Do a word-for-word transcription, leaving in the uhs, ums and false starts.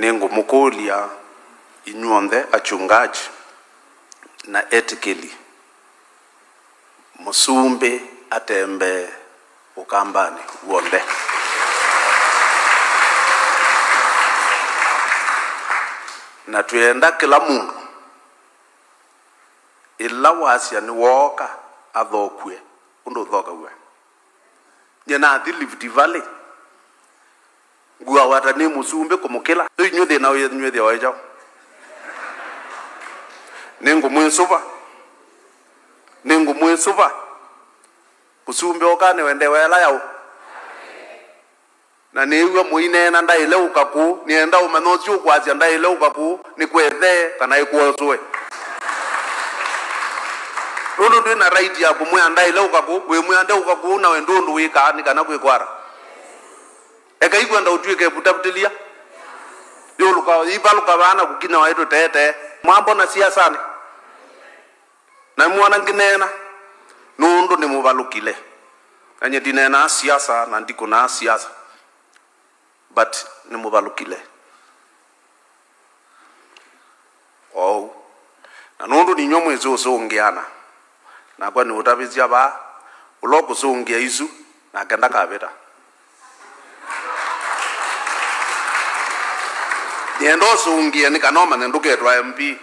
Nĩngũmũkũlya inyw'onthe achungaji na etĩkĩli, mũsumbĩ atembee ũkambanĩ w'onthe. Na twĩenda kĩla mũndũ, ĩla wasya nĩwooka, athokw'e ũndũ ũthokaw'a. Nyie nathi Rift Valley, nguawa ta nĩ mũsumbĩ kũmũkĩla. Yu inyw'ĩ thĩna wenyu ĩthĩawa ĩ kyaũ? Nĩngũmwĩsũva. Nĩngũmwĩsũva. Mũsumbĩ oka nĩwendewa ĩla yaũ? Na nĩĩw'a mũineena ndaĩle ũka kũu, nĩenda ũmanya ũsu ũkwasya ndaĩle ũka kũu, nĩkwethe kana ĩkwoswe. Nũndũ ndwĩ na right ya kũmwĩa ndaĩle ũka kũu, wĩmwĩa ndeũka kũu, nawe ndũ ũndũ wĩkaa nĩ kana kwĩkwara. Ekai kwenda ũtw'ĩke vutavutĩlya. Yũlũka, ivalũka vaa na kũkinya waĩ tũteetee. Mwambona siasanĩ? Na mwona ngĩneena, nũndũ nĩmũvalũkile. Na nyie ndineenaa siasa, na ndikũnaa siasa. But nĩmũvalũkile. Oou. Na nũndũ ninyw'ĩ mwĩsĩ ũsũngĩana, nakwa nĩũtavĩsya vaa, ũla ũkũsũngĩa isu, nake ndakavĩta. Nĩenda ũsũngĩe nĩ kana ũmanye ndũketwa M P.